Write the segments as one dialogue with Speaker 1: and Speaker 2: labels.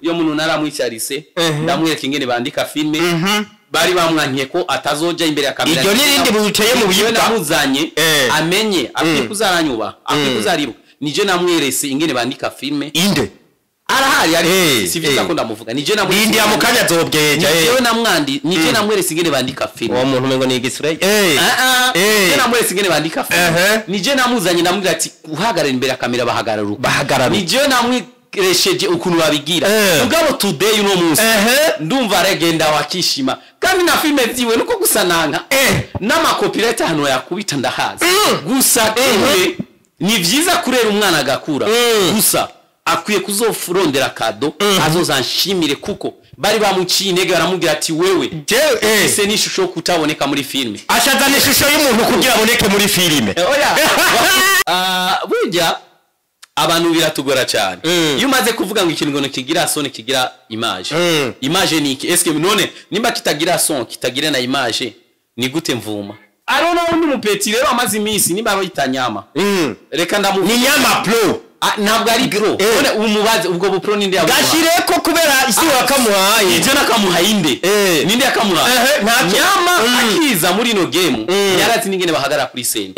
Speaker 1: Iyo muntu naramwicarise, ndamwereka ingene bandika filme. Bari bamwankiye ko atazoja imbere ya kamera.
Speaker 2: Iryo n'irindi buteye mu
Speaker 1: Jewe
Speaker 2: buyibwa.
Speaker 1: namuzanye, amenye akwiye kuzaranyuba, akwiye kuzaribuka. Nije namwerese ingene bandika filme.
Speaker 2: Inde?
Speaker 1: Arahari, ari si vyiza ko ndamuvuga. Nije namwerese.
Speaker 2: Rindi mu kanya azobweja.
Speaker 1: Jewe namwandi, nije namwerese ingene bandika filme.
Speaker 2: Uwo muntu umengo ni igisure.
Speaker 1: Ah, ah, nije namwerese ingene bandika filme. Nije namuzanye, ndamubwira ati uhagarara imbere ya kamera bahagarara uko.
Speaker 2: Bahagarara uko.
Speaker 1: Nije namwiresheje ukuntu babigira. Mugabo today, uno munsi, ndumva aragenda wakishima kandi na filme vyiwe nuko gusa nanka n'ama copyright ahantu yakubita ndahazi. Gusa kure ni vyiza kurera umwana agakura, gusa akwiye kuzofurondera kado azozanshimire, kuko bari bamuciye intege, baramubwira ati wewe
Speaker 2: Jewe
Speaker 1: ese ni ishusho yo kutaboneka muri filme.
Speaker 2: Ashazana ishusho y'umuntu kugira aboneke muri filime.
Speaker 1: Oya. Ah, burya abantu biratugora cyane. Iyo umaze kuvuga ngo ikintu ngo kigira son, kigira image, image ni iki? Eske none nimba kitagira son, kitagira na image, ni gute mvuma? Arona undi mupeti rero amaze iminsi nimba bayita Nyama. Reka ndamuvuga.
Speaker 2: Ni Nyama Pro.
Speaker 1: Ah, ntabwo ari pro. None umubaze ubwo bu pro ninde yabuha?
Speaker 2: Gashireko kubera isi wakamuhaye.
Speaker 1: Ivyo nakamuhaye inde? Ninde yakamuhaye?
Speaker 2: Ehe, ntacyo.
Speaker 1: Nyama akiza muri ino game yarazi n'ingene bahagarara kuri scène.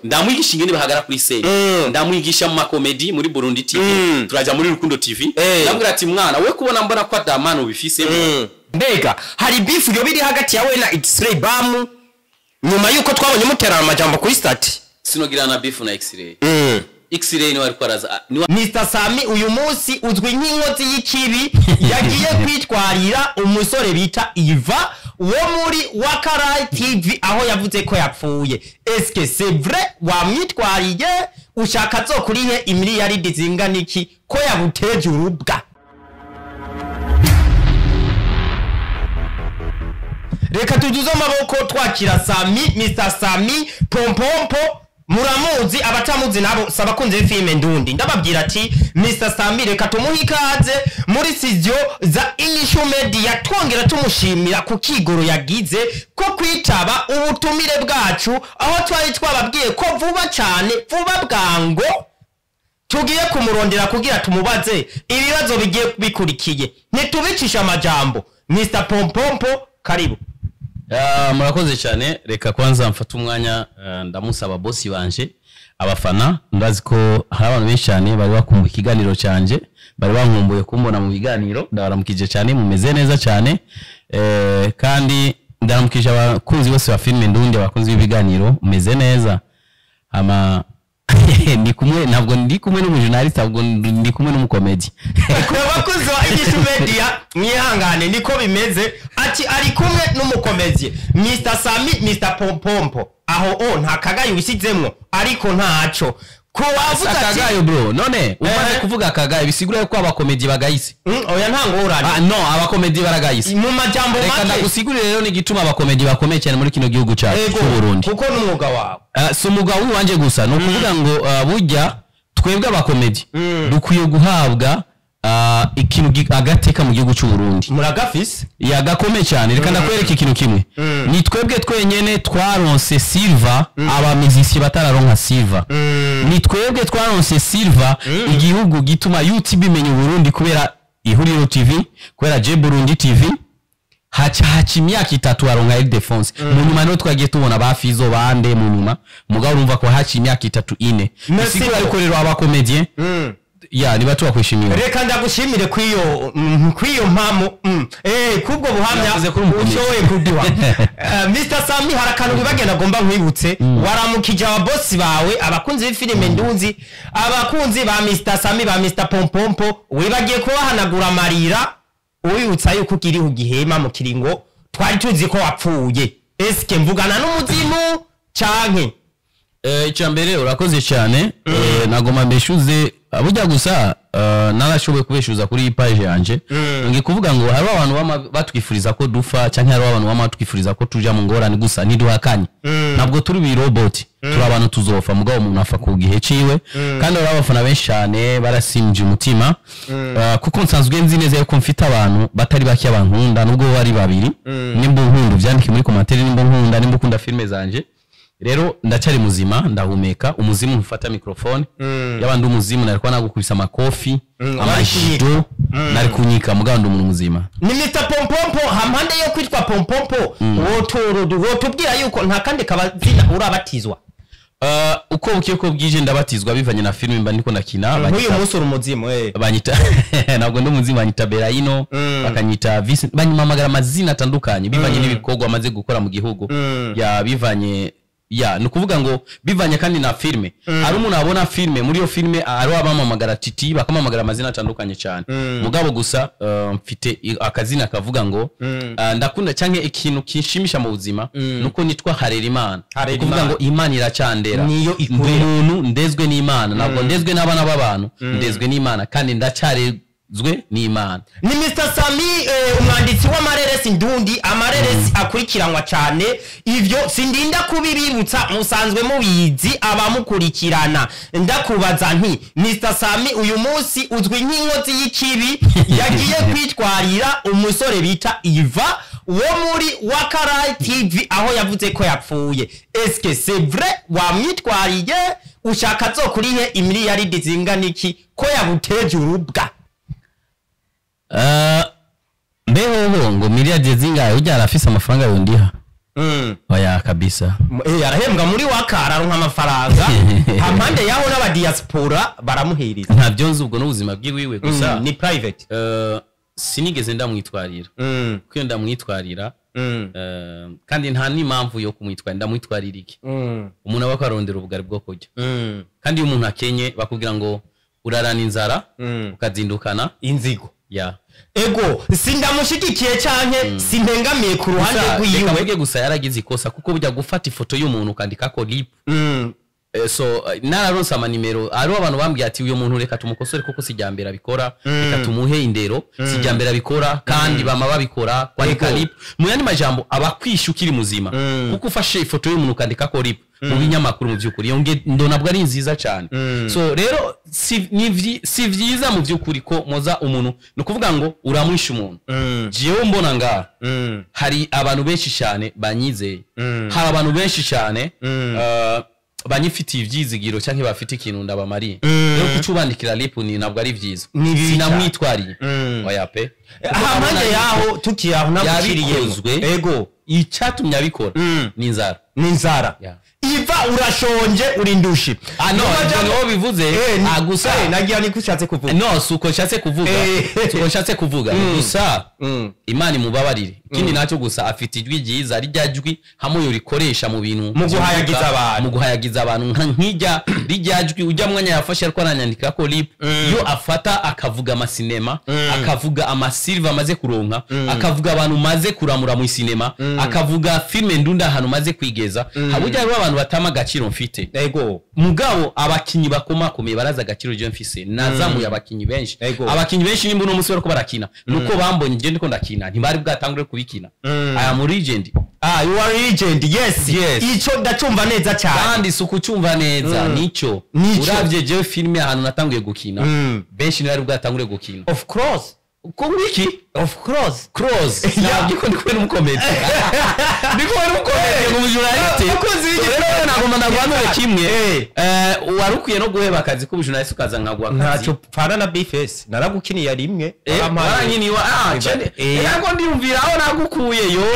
Speaker 1: Ndamwigisha ingene bahagarara kuri scène. Ndamwigisha mu makomedi muri Burundi TV. Turaja muri Rukundo TV. Ndamubwira ati mwana we, kubona mbona ko adamana ubifisemo.
Speaker 2: Mbega hari beef yo biri hagati yawe na X-Ray Bam nyuma yuko twabonye muterana amajambo kuri statut?
Speaker 1: Sinogira na beef na X-Ray. X-Ray niwe ariko araza, niwe.
Speaker 2: Mr Sami uyu munsi uzwi nk'inkozi y'ikibi yagiye kwitwarira umusore bita Iva wo muri Wakarai TV, aho yavuze ko yapfuye. Eske c'est vrai, wamwitwariye ushaka azokurihe imiliyaridi zingana iki ko yabuteje urubwa? Reka tuduze amaboko twakira Sami, Mr Sami Pompompo. Muramuzi, abatamuzi nabo sabakunze filime ndundi. Ndababwira ati Mr Sami, reka tumuhe ikaze muri studio za Inyishu Media, twongera tumushimira ku kigoro yagize ko kwitaba ubutumire bwacu, aho twari twababwiye ko vuba cyane, vuba bwango, tugiye kumurondera kugira tumubaze ibibazo bigiye bikurikiye. Ntitubicisha amajambo, Mr Pompompo, karibu.
Speaker 1: Ah, murakoze cyane. Reka kwanza mfate umwanya, ndamusaba bosi banje, abafana. Ndazi ko hari abantu benshi cyane bari bakumbuye ikiganiro cyanje, bari bankumbuye kumbona mu biganiro. Ndabaramukije cyane, mumeze neza cyane. Kandi ndaramukije abakunzi bose ba filime ndundi, abakunzi b'ibiganiro, mumeze neza. Ama ndi kumwe, ntabwo ndi kumwe n'umujournaliste, ahubwo ndi kumwe n'umukomedi.
Speaker 2: Ku bakozi ba Inyishu Media, mwihangane, niko bimeze. Ati ari kumwe n'umukomezi Mr Sami, Mr Pompompo. Aho o nta kagayo wisizemwo, ariko ntaco ko wavuze ati
Speaker 1: Akagayo bro, none umaze kuvuga akagayo bisigura yuko abakomedi bagayise?
Speaker 2: Oya, nta ngorane.
Speaker 1: Ah no, abakomedi baragayise.
Speaker 2: Mu majambo
Speaker 1: Reka
Speaker 2: make.
Speaker 1: ndagusigurire rero n'igituma abakomedi bakomeye cyane muri kino gihugu cyacu cy'u Burundi.
Speaker 2: Kuko n'umwuga wawe.
Speaker 1: Si umwuga w'iwanje gusa, ni ukuvuga ngo burya twebwe abakomedi dukwiye guhabwa ikintu agateka mu gihugu cy'u Burundi.
Speaker 2: Muragafise.
Speaker 1: Yagakomeye cyane. Reka ndakwereka ikintu kimwe: ni twebwe twenyene twaronse silver abamizisi batararonka silver. Ni twebwe twaronse silver igihugu gituma YouTube imenya Burundi kubera Ihuriro TV, kubera Je Burundi TV. Haca imyaka 3 aronka Ildefonse. Mu nyuma niho twagiye tubona ba Fizo bande mu nyuma, mugabo urumva ko haca imyaka 3, 4.
Speaker 2: Merci.
Speaker 1: Bisigura yuko rero abakomedien ya niba tubakwishimiye.
Speaker 2: Reka ndagushimire kw'iyo mpamo, kubwo buhamya
Speaker 1: Navuze kuri umukomedi.
Speaker 2: ushoboye kuduha. Mr Sami, hari akantu wibagenda agomba nkwibutse. Waramukije ababosi bawe, abakunzi b'ifilime ndunzi, abakunzi ba Mr Sami, ba Mr Pompompo, wibagiye kubahanagura amarira wibutsa yuko ukiriho ugihema mu kiringo twari tuzi ko wapfuye. Eske mvugana n'umuzimu canke?
Speaker 1: Icya mbere, urakoze cyane. Nagomba mbeshuze burya gusa narashoboye kubeshuza kuri iyi page yanje. Ngiye kuvuga ngo hariho abantu bama batwifuriza ko dufa, cyangwa hariho abantu bama batwifuriza ko tuja mu ngorane. Gusa ntiduhakanye, ntabwo turi biroboti, turi abantu, tuzofa. Mugabo umuntu afa ku gihe ciwe. Kandi hariho abafana benshi cyane barasimbye umutima, kuko nsanzwe nzi neza yuko mfite abantu batari bake bankunda, nubwo bari babiri. Nimba unkunda uvyandike muri commentaire, nimba unkunda, nimba ukunda filme zanje. Rero ndacyari muzima, ndahumeka. Umuzimu mfata microphone, yaba ndi umuzimu narikuwa nagukubisa amakofi, amajido, nari kunyika, mugabo ndi umuntu muzima.
Speaker 2: Ni Mr Pompompo. Hampande yo kwitwa Pompompo, wotubwira yuko nta kandi kabazina urabatizwa?
Speaker 1: Uko bukiye ko bwije ndabatizwa bivanye na filime mba ndiko ndakina.
Speaker 2: Nk'uyu
Speaker 1: Banyita
Speaker 2: munsi uri umuzimu, eh.
Speaker 1: Banyita, ntabwo ndi umuzimu, banyita Berayino, bakanyita Vincent, banyamamagara amazina atandukanye bivanye n'ibikorwa amaze gukora mu gihugu. Ya, bivanye, ya, ni ukuvuga ngo bivanye kandi na filime. Hari umuntu abona filime, muri iyo filime hari abamamagara Titi, bakamamagara amazina atandukanye cyane. Mugabo gusa mfite akazina kavuga ngo ndakunda cyangwa ikintu kinshimisha mu buzima nuko nitwa Harerimana.
Speaker 2: Harerimana.
Speaker 1: Ukuvuga ngo Imana iracyandera.
Speaker 2: Niyo
Speaker 1: Ndi
Speaker 2: ikurera.
Speaker 1: umuntu ndezwe n'Imana, ntabwo ndezwe n'abana b'abantu, ndezwe n'Imana kandi ndacyarezwe n'Imana.
Speaker 2: Ni Mr Sami, umwanditsi w'amareresi ndundi, amareresi akurikiranwa cyane. Ivyo sindinda kubibibutsa, musanzwe mubizi abamukurikirana. Ndakubaza nti Mr Sami, uyu munsi uzwi nk'inkozi y'ikibi yagiye kwitwarira umusore bita Iva wo muri Wakarai TV, aho yavuze ko yapfuye. Eske c'est vrai, wamwitwariye? Ushaka azokurihe imiliyaridi zingana iki ko yaguteje urubwa?
Speaker 1: Mbeho ngo miliyari zingahe? Ujya arafise amafaranga yondiha? Oya kabisa.
Speaker 2: Arahembwa muri Wakara, aronka amafaranga hampande yaho n'abadiaspora baramuhereza.
Speaker 1: Ntabyo nzi, ubwo n'ubuzima bwiwiwe gusa.
Speaker 2: Ni private.
Speaker 1: Sinigeze ndamwitwarira, kuko iyo ndamwitwarira, kandi nta n'impamvu yo kumwitwarira. Ndamwitwarira iki? Umuntu aba arondera ubugari bwo kurya, kandi iyo umuntu akenye bakubwira ngo urarana inzara ukazindukana
Speaker 2: inzigo.
Speaker 1: Ya.
Speaker 2: Ego, sindamushigikiye canke simpengamiye ku ruhande
Speaker 1: Gusa, reka
Speaker 2: rwiwe.
Speaker 1: mvuge gusa yaragize ikosa, kuko burya gufata ifoto y'umuntu ukandika ko RIP, so nararonse amanimero, hariho abantu bambwiye ati uyu muntu reka tumukosore kuko si mbere abikora, reka tumuhe indero, si mbere abikora, kandi bama babikora kwandika
Speaker 2: Ego.
Speaker 1: RIP. Mu yandi majambo abakwisha ukiri muzima, kuko ufashe ifoto y'umuntu ukandika ko RIP mu binyamakuru, mu by'ukuri iyo ngendo ntabwo ari nziza cyane. So rero si vyiza mu by'ukuri ko moza umuntu, ni ukuvuga ngo uramwisha umuntu. Jewe mbona ngaha hari abantu benshi cyane banyizeye, hari abantu benshi cyane banyifitiye ibyizigiro cyangwa bafite ikintu ndabamariye. Rero kucubandikira RIP ni ntabwo ari byiza.
Speaker 2: Ni bibi.
Speaker 1: Sinamwitwariye, oya pe.
Speaker 2: Hampande yaho, tukiri aho naguciriyemo.
Speaker 1: Yabikozwe.
Speaker 2: Ego.
Speaker 1: Icyatumye abikora ni inzara.
Speaker 2: Ni inzara.
Speaker 1: Yeah.
Speaker 2: Iva, urashonje, uri ndushi.
Speaker 1: Ah no, ibyo niwo bivuze. Ah, gusa
Speaker 2: Nagira niko ushatse kuvuga.
Speaker 1: No, si uko nshatse kuvuga. Si uko nshatse kuvuga gusa. Imana imubabarire. Ikindi nacyo gusa, afite ijwi ryiza, rijya jwi hamwe urikoresha mu bintu
Speaker 2: Mu guhayagiza
Speaker 1: byunguka,
Speaker 2: abantu.
Speaker 1: mu guhayagiza abantu, nk'ijya rijya jwi ujya mwanya yafashe ariko aranyandika ko RIP, iyo afata akavuga amasinema, akavuga amasilva amaze kuronka, akavuga abantu maze kuramura mu isinema, akavuga filime ndunda ahantu maze kwigeza, habujya hariho abantu batama agaciro mfite. Mugabo abakinyi bakomakomeye barazi agaciro je mfise. Nazamuye abakinyi benshi. Abakinyi benshi nimba uno munsi bariko barakina nuko bambonye je ndiko ndakina, ntibari bwatangure kubikina. I am legend.
Speaker 2: Ah, you are legend, yes.
Speaker 1: Yes.
Speaker 2: Ico ndacumva neza cyane.
Speaker 1: Kandi si ukucyumva neza, nico.
Speaker 2: Nico.
Speaker 1: Uravye jewe filime ahantu natanguye gukina, benshi ntibari bwatangure gukina.
Speaker 2: Of course.
Speaker 1: Ko wiki?
Speaker 2: Of course.
Speaker 1: Cross.
Speaker 2: Yeah.
Speaker 1: Ntabwo ndi kumwe n'umukomedi, ndi kumwe n'umukomedi ngo umujournaliste.
Speaker 2: Abakunzi
Speaker 1: Rero nagomba ndaguhanure kimwe. Wari ukwiye no guheba akazi k'ubujournaliste ukaza nkaguha akazi.
Speaker 2: Ntacyo pfana na Bface, naragukiniye rimwe.
Speaker 1: Warankiniwe, ah, cyane. Ntabwo ndiyumvira aho nagukuye yo.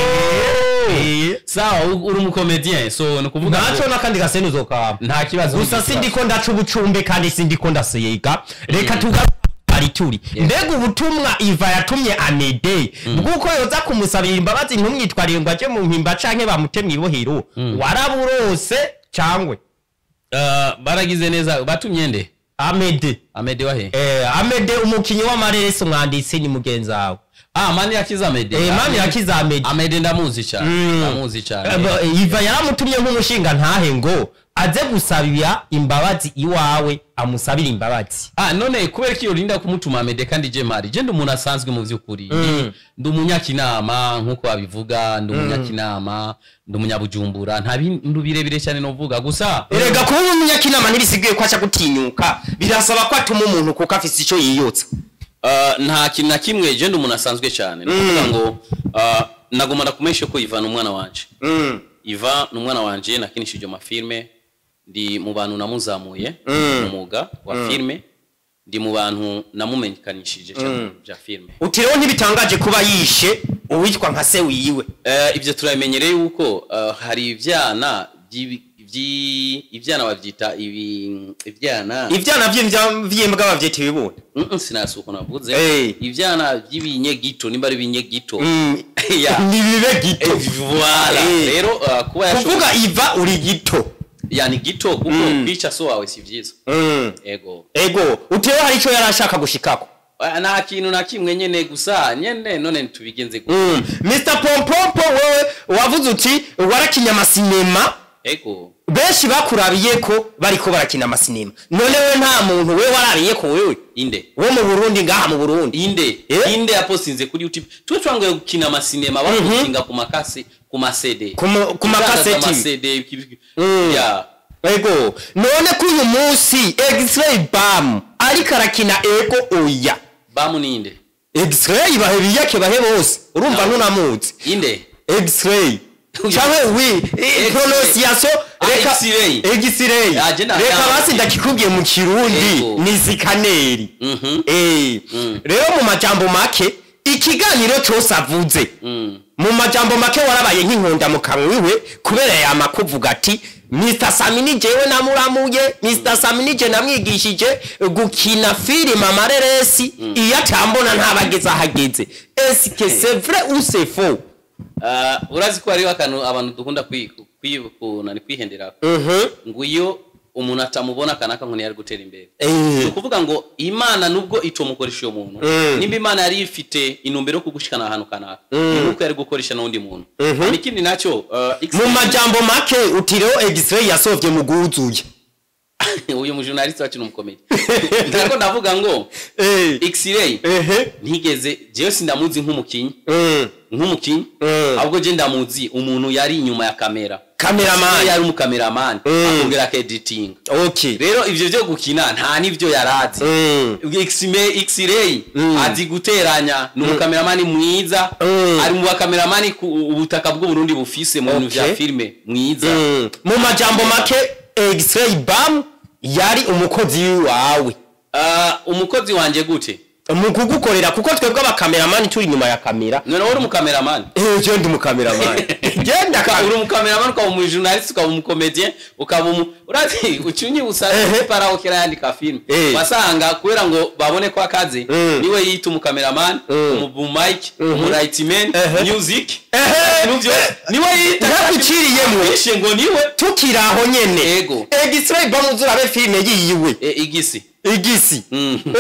Speaker 1: Sawa, uri umukomedien, so ni ukuvuga ngo
Speaker 2: Ntacyo, n'akandi gaseni uzokaba.
Speaker 1: Nta kibazo.
Speaker 2: Gusa sindiko ndaca ubucumbe kandi sindiko ndasiga. Reka tugaruke ari turi. Mbega ubutumwa Iva yatumye Amede bw'uko yoza kumusabira imbabazi ntumwitwarire ngo aje mu mpimba canke bamutemye ibohero, waraburose cangwe?
Speaker 1: Baragize neza. Batumye nde?
Speaker 2: Amede.
Speaker 1: Amede wahe?
Speaker 2: Amede umukinyi w'amareresi, umwanditsi, ni mugenzi wawe.
Speaker 1: Ah, Mani yakiza Amede.
Speaker 2: Mani yakiza Amede.
Speaker 1: Amede ndamuzi cyane, ndamuzi cyane.
Speaker 2: Iva yaramutumye nk'umushinga ntahe ngo aze gusabira imbabazi iwawe, amusabire imbabazi.
Speaker 1: Ah, none kubera ko yorinda kumutuma Amede kandi je mpari? Je ndi umuntu asanzwe mu by'ukuri. Ndi umunyakinama nk'uko babivuga, ndi umunyakinama, ndi umunyabujumbura, nta bintu birebire cyane novuga gusa.
Speaker 2: Erega kuba umunyakinama ntibisigaye ko aca gutinyuka, birasaba ko atuma umuntu kuko afise icyo yiyotsa.
Speaker 1: Nta kintu na kimwe, je ndi umuntu asanzwe cyane. Ni ukuvuga ngo nagomba ndakumeshe ko Ivan umwana wanje. Ivan ni umwana wanje nakinishije amafilme, ndi mu bantu namuzamuye mu mwuga wa filme, ndi mu bantu namumenyekanishije cyane bya filme.
Speaker 2: Uti rero ntibitangaje kuba yishe uwitwa nka se wiwe.
Speaker 1: Ibyo turamenyereye yuko hari ivyana ivyana bavyita ivyana
Speaker 2: Ivyana vy'imbwa bavyita ibibunda.
Speaker 1: Sinasi uko navuze. Ivyana by'ibinyegito, nimba ari ibinyegito. Ya.
Speaker 2: Nibibe gito.
Speaker 1: Voilà. Rero kuba yashoboye
Speaker 2: Kuvuga Iva uri gito.
Speaker 1: Yani gito kuko kwica so wawe si vyiza. Ego.
Speaker 2: Ego, utewe hari ico yari ashaka gushikako.
Speaker 1: Nta kintu na kimwe nyene, gusa nyene none tubigenze gute?
Speaker 2: Mr Pompompo, wewe wavuze uti warakinya amasinema.
Speaker 1: Ego.
Speaker 2: Benshi bakurabiye ko bariko barakina amasinema, none we nta muntu we warabiye ko wewe
Speaker 1: Inde?
Speaker 2: wo mu Burundi, ngaha mu Burundi?
Speaker 1: Inde? Inde yapostinze kuri YouTube? Twe twangoye gukina amasinema, bapostinga ku makase, ku ma CD.
Speaker 2: Ku makaseti.
Speaker 1: Ama CD ya.
Speaker 2: Ego, none ko uyu munsi X-Ray Bam ariko arakina, ego oya?
Speaker 1: Bamu ninde?
Speaker 2: X-Ray bahe biyake bahe bose, urumva ntunamuzi.
Speaker 1: Inde?
Speaker 2: X-Ray cyangwa wi prononciation.
Speaker 1: Ah,
Speaker 2: Reka
Speaker 1: X-ray.
Speaker 2: X-ray.
Speaker 1: Ah, je
Speaker 2: Reka basi ndakikubwiye mu Kirundi. Ni scanner. Rero mu majambo make, ikiganiro cyose avuze, mu majambo make warabaye nk'inkonda mu kanwa iwe, kubera yama kuvuga ati Mr Sami ni jewe namuramuye, Mr Sami ni je namwigishije gukina filime amareresi, iyo atambona ntabageze ahageze. Est-ce que c'est vrai ou c'est faux?
Speaker 1: Urazi ko hariho akantu abantu dukunda kwihendera, ngo iyo umuntu atamubona kanaka ngo ntiyari gutera imbere. Ni ukuvuga ngo Imana nubwo itomukoresha uyo muntu, nimba Imana yari ifite intumbero yo kugushikana ahantu kanaka, ni nuko yari gukoresha n'undi muntu. Hama ikindi nacyo
Speaker 2: Mu majambo make uti rero X-ray yasovye mu guzuye.
Speaker 1: Uyu mujournaliste wacu ni umukomedi. Ntabwo ndavuga ngo X-ray ntigeze, jewe sindamuzi nk'umukinyi, nk'umukinyi, ahubwo je ndamuzi umuntu yari inyuma ya kamera.
Speaker 2: Cameraman.
Speaker 1: Yari umukameramani, akongera akeditinga. Rero ivyo vyo gukina nta n'ivyo yarazi. X-ray azi guteranya, ni umukameramani mwiza, ari mu bakameramani ku ubutaka bw'Uburundi bufise mu bintu vya filme mwiza.
Speaker 2: Mu majambo make, X-ray Bam yari umukozi wawe.
Speaker 1: Umukozi wanje gute?
Speaker 2: Mu kugukorera, kuko twebwe abakameramani turi inyuma ya kamera.
Speaker 1: None wowe uri umukameramani?
Speaker 2: Eh, je ndi umukameramani, genda.
Speaker 1: Uri umukameramani, ukaba umujournaliste, ukaba umukomedien, ukaba umu urazi ucunyibutsa paraho kera yandika filme, wasanga kubera ngo babone ko akaze, niwe yita umukameramani, umu mic, umu lightman, music, ibintu byose niwe yita.
Speaker 2: Ntaguciriyemwo.
Speaker 1: Wishe ngo niwe.
Speaker 2: Tukiri aho nyene,
Speaker 1: Ego.
Speaker 2: X-ray Bam uzurabe filime yiwe.
Speaker 1: Igisi.
Speaker 2: Igisi.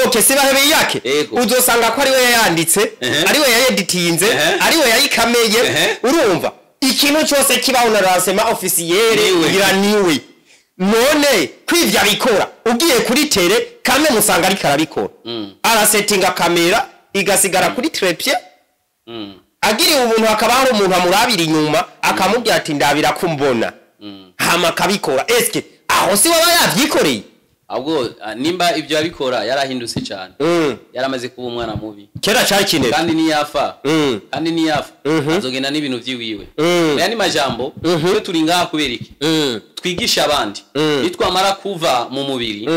Speaker 2: Okay, si bahebe yake?
Speaker 1: Ego.
Speaker 2: Uzosanga ko ariwe yayanditse, ariwe yayeditinze, ariwe yayikameye. Urumva ikintu cyose kibaho na lancement officiel
Speaker 1: Niwe.
Speaker 2: ngira niwe. None kwivya bikora, ugiye kuri terrain kame musanga ariko arabikora, arasetinga kamera igasigara kuri trépied, agiriwe ubuntu hakaba hari umuntu amurabira inyuma akamubwira ati ndabira kumbona, hama akabikora. Eske aho si waba yavyikoreye?
Speaker 1: Ahubwo nimba ibyo abikora yarahindutse cyane, yaramaze kuba umwana mubi.
Speaker 2: Kera cari kinebe.
Speaker 1: Kandi niyafa, kandi niyafa, azogenda n'ibintu vyiwiwe. Aya ni majambo. Twe turi ngaha kubera iki? Twigisha abandi. Nitwamara kuva mu mubiri,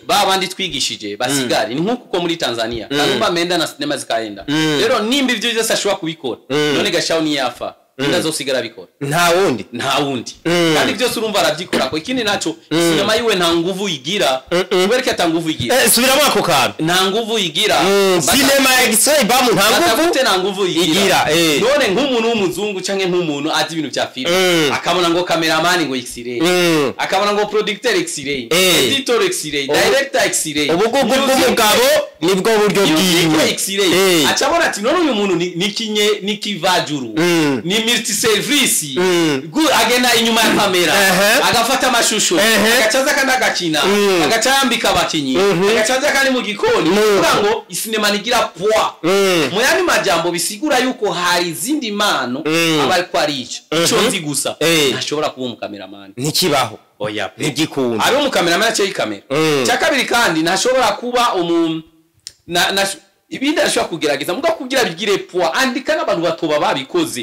Speaker 1: ba bandi twigishije basigare. Ni nk'uko uko muri Tanzania Kanumba ameenda na sinema zikaenda. Rero nimba ivyo byose ashobora kubikora, none gashaho niyafa ninde azosigara abikora?
Speaker 2: Nta wundi.
Speaker 1: Nta wundi. Kandi byose urumva arabyikora ko. Ikindi naco, sinema yiwe nta nguvu igira. Kubera ko ata nguvu igira.
Speaker 2: Subiramo ako kantu.
Speaker 1: Nta nguvu igira.
Speaker 2: Sinema ya X-ray Bam nta nguvu
Speaker 1: Batagute nta nguvu igira.
Speaker 2: Igira.
Speaker 1: None nk'umuntu w'umuzungu canke nk'umuntu azi ibintu vya filime, akabona ngo cameraman ngo X-ray, akabona ngo producteur X-ray, editor X-ray, director X-ray,
Speaker 2: Ubugugu
Speaker 1: music
Speaker 2: bw'umugabo nibwo buryo
Speaker 1: music
Speaker 2: bwiwe.
Speaker 1: X-ray, acabona ati none uyu muntu ni kinye ni kivajuru, ni multi service. Agenda inyuma ya kamera, agafata amashusho, agacaza kandi agakina, agaca yambika abakinyi, agacaza kandi mu gikoni, kugira ngo isinema nigira poids. Mu yandi majambo bisigura yuko hari izindi mpano aba ariko ari ico ico nzi gusa, ntashobora kuba umukameramani.
Speaker 2: Ntikibaho.
Speaker 1: Oya pe.
Speaker 2: Ntigikunda.
Speaker 1: Ari umukameramani aciye ikamera. Cya kabiri kandi ntashobora kuba umu na, na Ibindi arashobora kugerageza, muga kugira bigire poids, andika n'abantu batoba babikoze.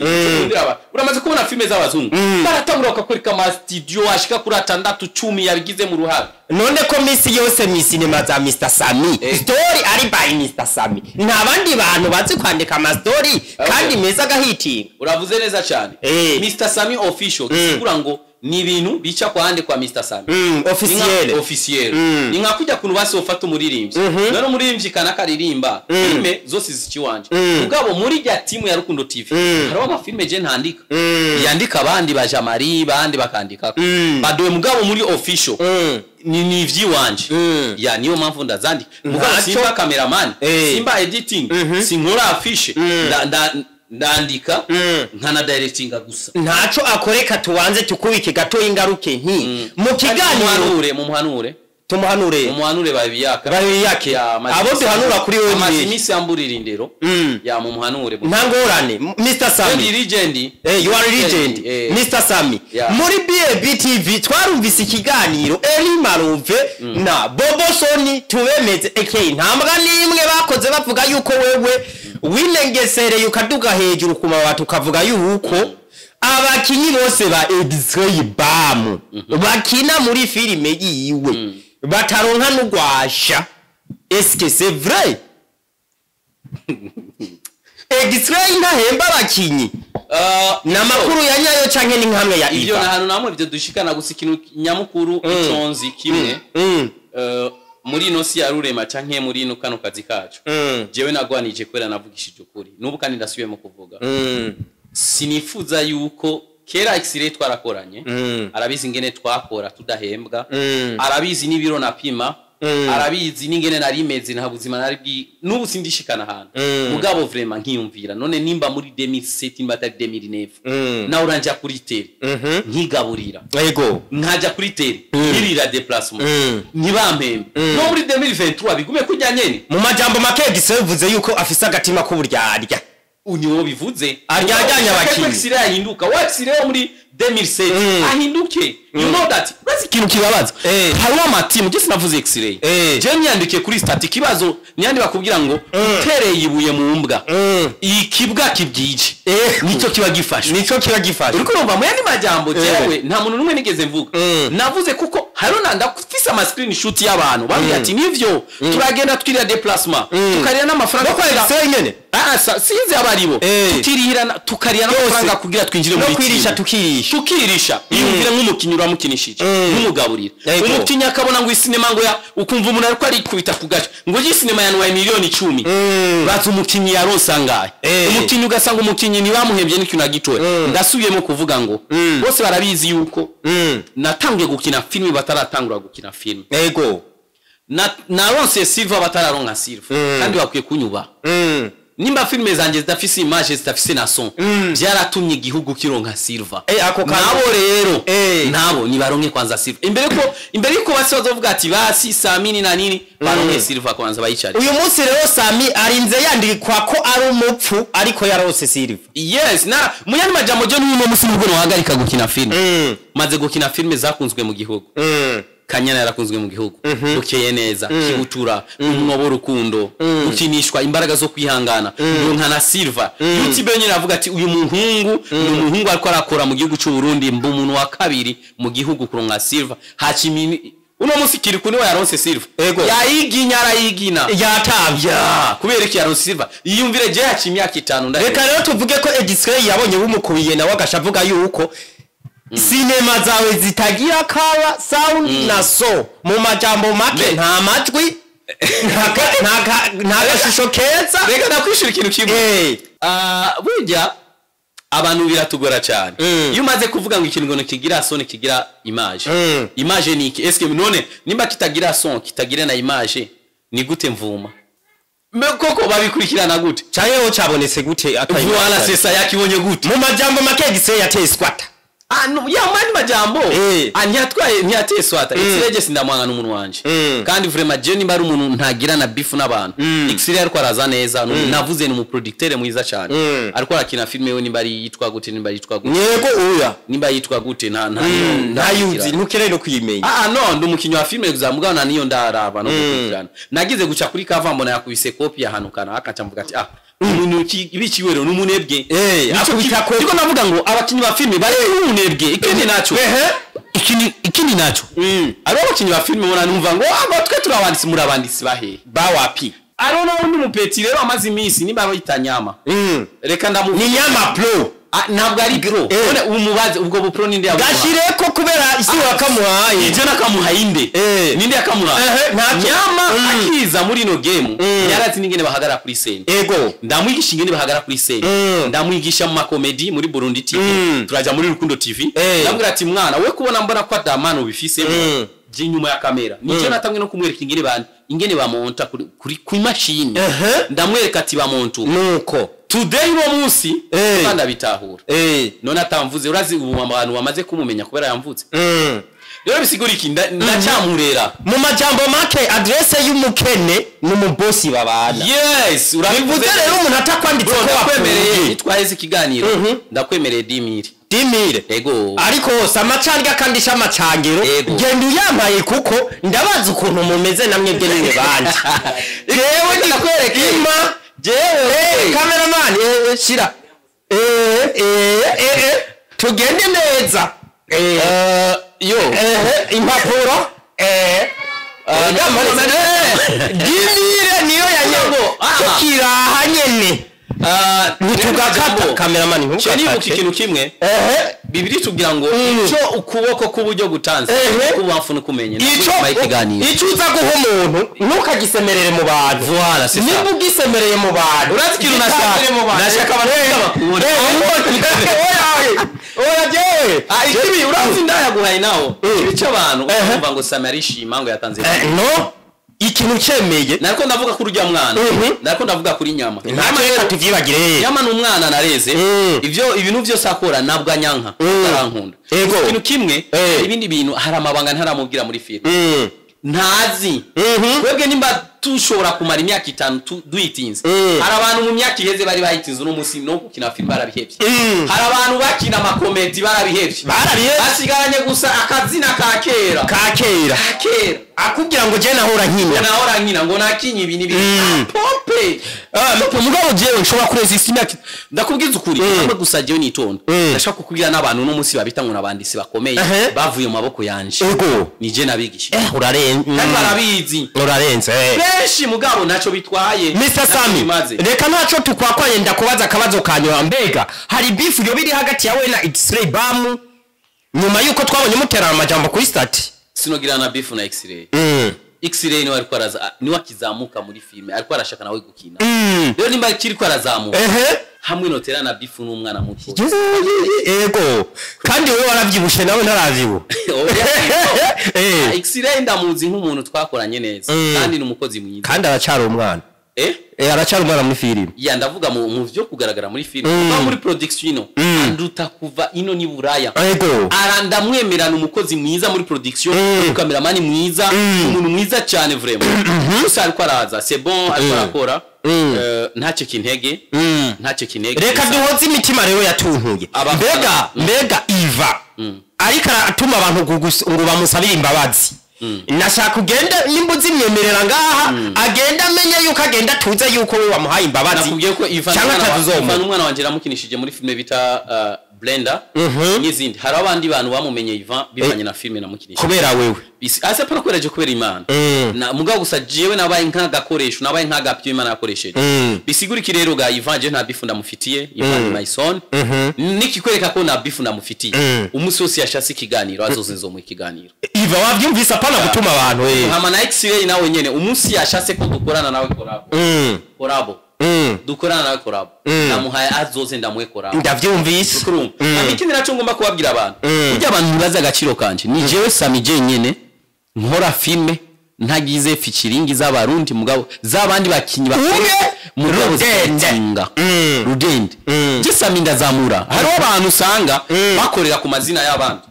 Speaker 1: Uramaze kubona filime z'abazungu, baratangura bakakwereka ama studio ashika kuri 6, 10 yabigize mu ruhare.
Speaker 2: None ko misi yose mu sinema za Mr Sami, story ari by Mr Sami, nta bandi bantu bazi kwandika ama story kandi meza agahitinga?
Speaker 1: Uravuze neza cyane. Mr Sami Official gisigura ngo ni ibintu bica kwa hande kwa Mr Sami.
Speaker 2: Officiel.
Speaker 1: Officiel. Ni nka kujya kuntu basi ufata umuririmbyi, none umuririmbyi kanaka aririmba filme zose zikiwanje, mugabo muri rya timu ya Rukundo TV hariho amafilme je ntandika, yandika abandi ba Jamari, bandi bakandika badowe, mugabo muri official ni ivy'iwanje. Ya, niyo mpamvu ndazandika, mugabo simba cameraman, simba editing, sinkora affiche, ndandika nkana directinga gusa.
Speaker 2: Ntaco akoreka, tubanze tukubike gato ingaruke nti mu kiganiro.
Speaker 1: Mumuhanure, mumuhanure.
Speaker 2: Tumuhanure.
Speaker 1: Mumuhanure babiyaka.
Speaker 2: Babiyake.
Speaker 1: Ya,
Speaker 2: abo duhanura kuri wewe ni
Speaker 1: amaze
Speaker 2: benshi.
Speaker 1: Iminsi yamburira indero. Ya, mumuhanure.
Speaker 2: Nta ngorane, Mr Sami.
Speaker 1: Ndi legend.
Speaker 2: You are legend. Mr Sami.
Speaker 1: Yeah.
Speaker 2: Muri BAB TV twarumvise ikiganiro Eli Maruve na Bobo Soni tubemeze aka ntambwa n'imwe bakoze, bavuga yuko wewe winengesereye ukaduga hejuru ku mabati, ukavuga yuko abakinyi bose ba X-Ray Bam bakina muri filime yiwe bataronka n'ugwasha. Est-ce que c'est vrai? X-Ray ntahemba abakinyi? Ni amakuru ya nyayo canke ni nkamwe ya
Speaker 1: Ivyo
Speaker 2: Iva?
Speaker 1: na hantu namwe ivyo dushikana gusa. Ikintu nyamukuru iconzi kimwe, muri ino si ya rurema canke muri ino kano kazi kacu, jewe nagwanije kubera navugishije ukuri, n'ubu kandi ndasubiyemo kuvuga. Sinifuza yuko kera X-ray twarakoranye, arabizi ingene twakora tudahembwa, arabizi n'ibiro napima, arabizi n'ingene nari meze, nta buzima nari bwi n'ubu sindishikana ahantu. Mugabo vraiment nkiyumvira, none nimba muri 2007, nimba atari 2009, nawe uranja kuri terrain nkigaburira, nkaja kuri terrain nkirira déplacement, ntibampembe, no muri 2023 bigume kujya nyene.
Speaker 2: Mu majambo make, X-Ray bivuze yuko afise agatima k'uburyarya.
Speaker 1: Niwo bivuze.
Speaker 2: Aryajyanye abakinyi.
Speaker 1: X-ray ahinduka wa X-ray wo muri 2007 ahinduke. You know that urazi ikintu kibabaza, hariho amatimu, je sinavuze X-ray, je niyandikiye kuri statut ikibazo niyandi bakubwira ngo utereye ibuye mu mbwa, ikibwa kibwije nicyo kiba gifashwe.
Speaker 2: Nico kiba gifashe.
Speaker 1: Uriko urumva, mu yandi majambo, jewe nta muntu n'umwe nigeze mvuga. Navuze kuko hariho na ndafise ama screenshot y'abantu bambwira ati nivyo, turagenda twirira déplacement, tukarira n'amafaranga
Speaker 2: No kwa
Speaker 1: kugira
Speaker 2: X-Ray nyene.
Speaker 1: Ah, sinzi abaribo. Tutirihira tukarira n'amafaranga kugira twinjire
Speaker 2: No
Speaker 1: muri
Speaker 2: kwirisha.
Speaker 1: team.
Speaker 2: Tukirisha.
Speaker 1: Tukirisha. Iyumvire nk'umukinnyi uramukinishije, nk'umugaburira, umukinnyi akabona ngo isinema ngo ya, ukumva umuntu ariko arikubita ku gace ngo iyi sinema yanwaye miliyoni 10, baza umukinnyi yaronse angahe? Umukinnyi ugasanga umukinnyi ntibamuhembye n'ikintu na gitoya. Ndasubiyemo kuvuga ngo bose barabizi yuko natangiye gukina filime bataratangura gukina filime. Naronse silver batararonka silver, kandi bakwiye kunyubaha. Nimba filime zanjye zidafise image, zidafise na son, byaratumye igihugu kironka silver.
Speaker 2: Ako kantu-
Speaker 1: Nabo rero nabo nibaronke kwanza silver imbere yuko basi bazovuga ati basi Samini na nini, baronke silver kwanza bayicare.
Speaker 2: Uyu munsi rero Sami arinze yandikwa ko ari umupfu, ariko yarose silver.
Speaker 1: Yes, na mu yandi majambo, je n'uno musi nubwo nohagarika gukina filime, maze gukina filime zakunzwe mu gihugu. Kanyana yarakunzwe mu gihugu, Bukeye neza, Kibutura, Umwobo w'urukundo, Gukinishwa, Imbaraga zo kwihangana, ndonka na silver. YouTube nyine avuga ati uyu muhungu ni umuhungu ariko arakora mu gihugu cy'u Burundi, mba umuntu wa kabiri mu gihugu kuronka silver. Hachimini uno munsi kiri niwe yaronse silver. Yayiginya, arayigina.
Speaker 2: Yatavye.
Speaker 1: Ya, kubera iki yaronse silver? Iyumvire, je yaci imyaka 5
Speaker 2: Reka rero tuvuge ko X-Ray yabonye bumukubiye, nawe agasha avuga yuko sinema zawe zitagira color, sound na so. Mu majambo make, nta majwi, nta gashusho keza.
Speaker 1: Reka nakwishura ikintu kimwe. Ah, burya abantu biratugora cyane. Iyo umaze kuvuga ngo ikintu ngo kigira son, kigira image, image ni iki? Eske none nimba kitagira son, kitagira na image, ni gute mvuma? Mbe koko babikurikirana gute?
Speaker 2: Canke wo cabonetse gute
Speaker 1: Voilà, c'est ça, yakibonye gute?
Speaker 2: Mu majambo make, X-Ray yateye squatter.
Speaker 1: No ya mani majambo ntiyatwaye ntiyateye swata. X-Ray sindamwanga n'umuntu wanje. Kandi vraiment je nimba ari umuntu ntagira na beef n'abantu. X-Ray ariko araza neza, navuze ni umuproducteur mwiza cyane. Ariko arakina filme we nimba ari yitwa gute, nimba yitwa gute.
Speaker 2: Yego oya.
Speaker 1: Nimba yitwa gute nta
Speaker 2: ntayuzi ntukereye no kuyimenya.
Speaker 1: No ndi umukinyi wa filme kuzamugana na niyo ndaraba no gukurikirana. Nagize guca kuri cover mbona yakubise copy yahanukana akaca mvuga ati umuntu ibikiwe rero n'umunebwe.
Speaker 2: Akubita ko
Speaker 1: ndiko navuga ngo abakinyi ba filme bari umunebwe. Ikindi naco ikindi naco abo abakinyi ba filme bona numva ngo abo twe turabanditsi murabanditsi bahe
Speaker 2: bawapi.
Speaker 1: Arona undi mupeti rero amaze iminsi nimba bayita nyama. Reka ndamuvuga
Speaker 2: ni nyama pro.
Speaker 1: Ntabwo ari pro. None umubaze ubwo bu pro ninde yabuha?
Speaker 2: Gashireko kubera isi wakamuhaye.
Speaker 1: Ije nakamuhaye inde? Ninde yakamuhaye? Nyama akiza muri no game yarazi ningene bahagara kuri scene.
Speaker 2: Ego.
Speaker 1: Ndamwigisha ingene bahagara kuri scene. Ndamwigisha mu makomedi muri Burundi TV. Turaja muri Rukundo TV. Ndamubwira ati mwana we kubona mbona ko adamano bifisemo. Je nyuma ya kamera. Nije natamwe no kumwereka ingene bandi ingene bamonta kuri ku machine. Ndamwereka ati bamontu.
Speaker 2: Nuko
Speaker 1: today uwo munsi kandi abitahura. None atamvuze urazi ubu abantu bamaze kumumenya kubera yamvutse. Rero bisigura iki ndacyamurera.
Speaker 2: Mu majambo make adresse y'umukene n'umubosi babana.
Speaker 1: Yes, urabivuze
Speaker 2: rero umuntu atakwanditse ko
Speaker 1: wakwemereye twaheze ikiganiro. Ndakwemereye 10000.
Speaker 2: 10000.
Speaker 1: Ego.
Speaker 2: Ariko samacanga kandi shamacangiro genda uyamaye kuko ndabaza ukuntu mumeze namwe bwe nimwe bandi. Jewe ndakwereka ima jewe cameraman shira tugende neza
Speaker 1: yo
Speaker 2: impapuro gimire niyo yanyago tukiraha nyene ntitugakata cameraman
Speaker 1: ntukakate. Ikintu kimwe Bibiri tugira ngo ico ukuboko k'uburyo gutanze kubamfu nukumenye
Speaker 2: ico uza guha umuntu ntukagisemerere mu bantu.
Speaker 1: Voilà, c'est ça.
Speaker 2: Nimba ugisemereye mu bantu
Speaker 1: urazi ikintu nashaka abantu bakubona.
Speaker 2: Oya jewe
Speaker 1: ikibi urazi ndayaguhaye nawo ikibi cy'abantu umva ngo Sami arishima ngo yatanze.
Speaker 2: No ikintu cemeye
Speaker 1: nariko ndavuga kuri urya mwana, nariko ndavuga kuri nyama.
Speaker 2: Ntacyo tuvyibagire.
Speaker 1: Nyama n'umwana nareze ivyo ibintu byose akora nabwa nyanka arankunda. Ikintu kimwe ibindi bintu hari amabanga ntaramubwira muri filme ntazi. Twebwe nimba tushobora kumara imyaka 5 duyitinze. Hari abantu mu myaka iheze bari bayitinze uno munsi no gukina filme barabihevye. Hari abantu bakina amakomedi barabihevye. Basigaranye gusa akazina ka kera.
Speaker 2: Ka kera. Akubwira ngo je nahora nkina.
Speaker 1: Nahora nkina ngo nakinye ibi nibi. Pompe. Mugabo jewe nshobora kureza imyaka ndakubwiza ukuri namwe gusa jewe nitonda. Ndashaka kukubwira n'abantu no munsi babita ngo nabandisi bakomeye bavuye mu maboko yanje. Ni je nabigisha.
Speaker 2: Urarenze.
Speaker 1: Kandi barabizi.
Speaker 2: Urarenze.
Speaker 1: Benshi mugabo naco bitwaye.
Speaker 2: Mr Sami reka naco tukwakwanye ndakubaza akabazo kanywa mbega hari beef yo biri hagati yawe na X-Ray Bam nyuma yuko twabonye mutera amajambo kuri stati.
Speaker 1: Sinogira na beef na X-Ray. X-Ray ni ariko araza ni wakizamuka muri filme ariko arashaka nawe gukina. Rero nimba kiri ko arazamuka hamwe notera na beef n'umwana muto.
Speaker 2: Ego kandi wewe waravyibushe nawe ntaravyibu.
Speaker 1: X-Ray ndamuzi nk'umuntu twakoranye neza kandi ni umukozi mwiza.
Speaker 2: Kandi aracara umwana. Aracara umwana muri filme.
Speaker 1: Ya ndavuga mu vyo kugaragara muri filme. Kuva muri production ino anduta kuva ino ni Buraya.
Speaker 2: Ego.
Speaker 1: Arandamwemerana umukozi mwiza muri production, cameraman mwiza, umuntu mwiza cyane vraiment. Gusa ariko araza, c'est bon ariko arakora. Ntacyo kintege. Ntacyo kinege.
Speaker 2: Reka duhoze imitima rero yatuntuye. Mbega Iva ariko aratuma abantu ngo bamusabire imbabazi. Nashaka ugende nimba uzimyemerera ngaha agenda amenye yuko agenda tuze yuko we wamuhaye imbabazi.
Speaker 1: Nakubwiye ko Ivan umwana wanje ramukinishije muri filme bita Blender n'izindi. Hari abandi bantu bamumenye Ivan bivanye na filme namukinishije
Speaker 2: kubera wewe.
Speaker 1: Ase pana kweraje kubera Imana. Na mugabo gusa jewe nabaye nk'agakoresho nabaye nk'agapyo Imana yakoresheje. Bisigura iki rero ga Ivan je nta bifu ndamufitiye Ivan my son. Nikikwereka ko na bifu ndamufitiye. Umunsi wose yashatse ikiganiro azozenzo mu ikiganiro.
Speaker 2: Ivan wavyumvise apana gutuma abantu
Speaker 1: Hama na X-Ray nawe nyene umunsi yashatse ko dukorana nawe korabo. Korabo. Dukorana nawe korabo. Namuhaye azoze ndamuhe korabo.
Speaker 2: Ndavyumvise.
Speaker 1: Kurumva. Ikindi naco ngomba kubabwira abantu. Burya abantu ntibazi agaciro kanje. Ni jewe Sami je nyene nkora filme ntagize featuring z'abarundi mugabo z'abandi bakinyi bakora mugabo Rudende. Je Sami ndazamura. Hariho abantu usanga bakorera ku mazina y'abandi.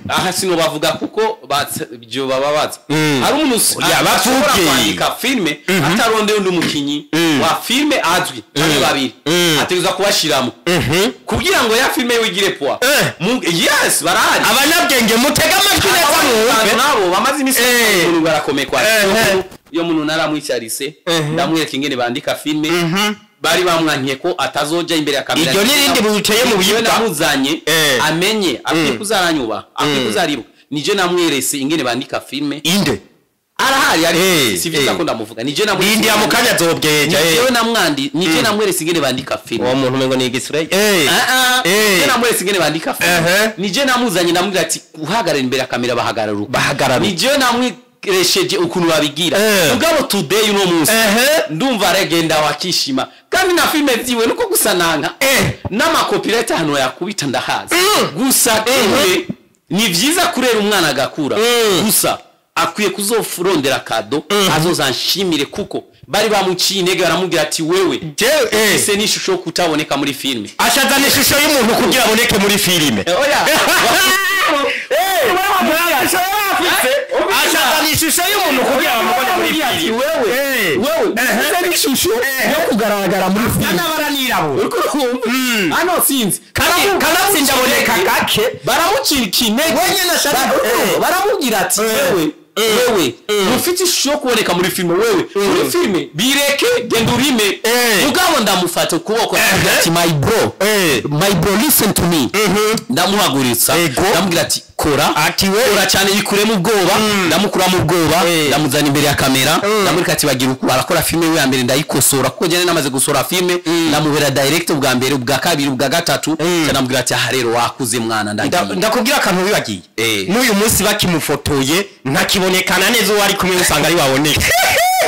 Speaker 1: Aha sino bavuga kuko ibyo baba bazi. Hari umuntu ashobora kwandika filme atarondeye undi mukinyi wa filme azwi canke babiri, ategerezwa kubashiramo kugira ngo ya filme wigire poa. Yes, barahari
Speaker 2: abanyabwenge, mutega amatwi neza mwumve.
Speaker 1: Nabo bamaze imisi umuntu barakomekwa. Iyo muntu naramwicarise, ndamwereka ingene bandika filme. Bari bamwankiye ko atazoja imbere ya kamera.
Speaker 2: Iryo n'irindi buteye mu
Speaker 1: biyibwa namuzanye amenye akwiye kuzaranyuba, akwiye kuzaribuka. Nije namwerese ingene bandika filme.
Speaker 2: Inde
Speaker 1: arahari ari si vyiza ko ndamuvuga. Nije namwerese
Speaker 2: indi ya mukanya zobweja.
Speaker 1: Nije namwandi, nije namwerese ingene bandika filme.
Speaker 2: Uwo muntu umengo ni igisure.
Speaker 1: Nije namwerese ingene bandika filme. Nije namuzanye ndamubwira ati uhagarara imbere ya kamera, bahagarara. Nije namwe resheje ukuntu babigira. Mugabo today uno munsi ndumva aragenda wakishima kandi na filme vyiwe nuko gusa nanka n'ama copyright hano yakubita ndahazi. Gusa ni vyiza kurera umwana agakura, gusa akwiye kuzofurondera kado azozanshimire, kuko bari bamuciye intege baramubwira ati wewe ese ni ishusho kutaboneka muri filme.
Speaker 2: Ashazana ishusho y'umuntu kugira aboneke muri filme.
Speaker 1: Oya,
Speaker 2: ashazana ishusho y'umuntu kugira aboneke muri filme.
Speaker 1: Wewe ese ni ishusho yo kugaragara muri filme.
Speaker 2: N'abaranirabura
Speaker 1: hano sinzi
Speaker 2: kanatsinda aboneka gake.
Speaker 1: Baramucira intege baramubwira ati wewe ufite ishusho yo kuboneka muri filme, wewe muri filme bireke genda urime. Mugabo ndamufata ukuboko ati my bro, my bro, listen to me. Ndamuhaguritsa ndamubwira ati kora,
Speaker 2: ati we
Speaker 1: kora cyane, yikuremo ubwoba. Ndamukuramo ubwoba, ndamuzana imbere ya kamera, ndamurika ati bagira uko barakora filme we ya mbere ndayikosora, kuko njye namaze gusora filme, ndamubera direct ubwa mbere, ubwa kabiri, ubwa gatatu. Ndamubwira ati aha rero wakuze mwana, ndagiye.
Speaker 2: Ndakubwira akantu wibagiye. N'uyu munsi bakimufotoye ntakibonekana neza, uwo ari kumwe usanga ari waboneka.